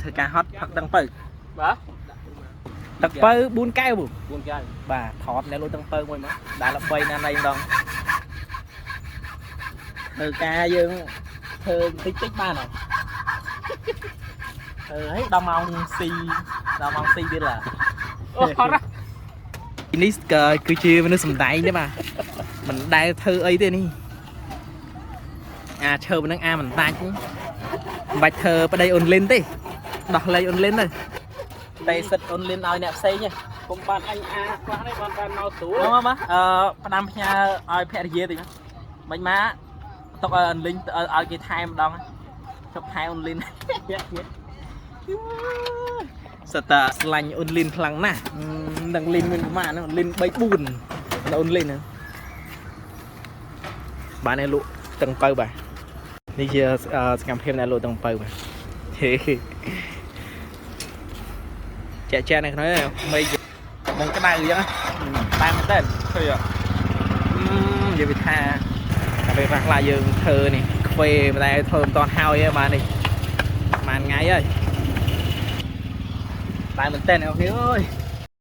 ធ្វើការហត់ផឹកទឹកពៅ បាទ ទឹកពៅ4កែវពូ 4កែវ បាទថតអ្នកលក់ទឹកពៅមួយមកដែលល្បីណាស់ណីម្ដងធ្វើការយើងធ្វើតិចតិចបានហើយធ្វើឲ្យដល់ម៉ោងស៊ីដល់ម៉ោងស៊ីទៀតឡា អូហត់ណាស់ នេះក៏គឺជាមនុស្សសំដែងទេបាទមិនដែលធ្វើអីទេនេះអាឈើហ្នឹងអាមិនដាច់មិនបាច់ធ្វើប្តីអូនលិនទេដោះលែងអូនលិនទៅតែសិតអូនលិនឲ្យអ្នកផ្សេងទេ កុំបានអញអាខ្លះនេះបានបានមកស្រួល មកមកអឺផ្ដាំផ្ញើឲ្យភរិយាតិចមិនមកទុកឲ្យអូនលិនឲ្យគេថែមម្ដងជប់ថែមអូនលិន សតើស្លាញ់អូនលិនខ្លាំងណាស់នឹងលិនមានប្រមាណហ្នឹងលិន3 4អូនលិនហ្នឹងបានឯលក់តឹងពៅបាទនេះជាសកម្មភាពអ្នកលក់តឹងពៅបាទហេចែកចែកនៅក្នុងមេឃនឹងក្តៅអញ្ចឹងតែមែនតើ ឃើញ និយាយពីថាតែពេលខ្លះខ្លះយើងធ្វើនេះខ្វេតែធ្វើមិនតាន់ហើយទេបាទនេះប្រហែលថ្ងៃហើយតែមែនតើអ្នកនរអើយ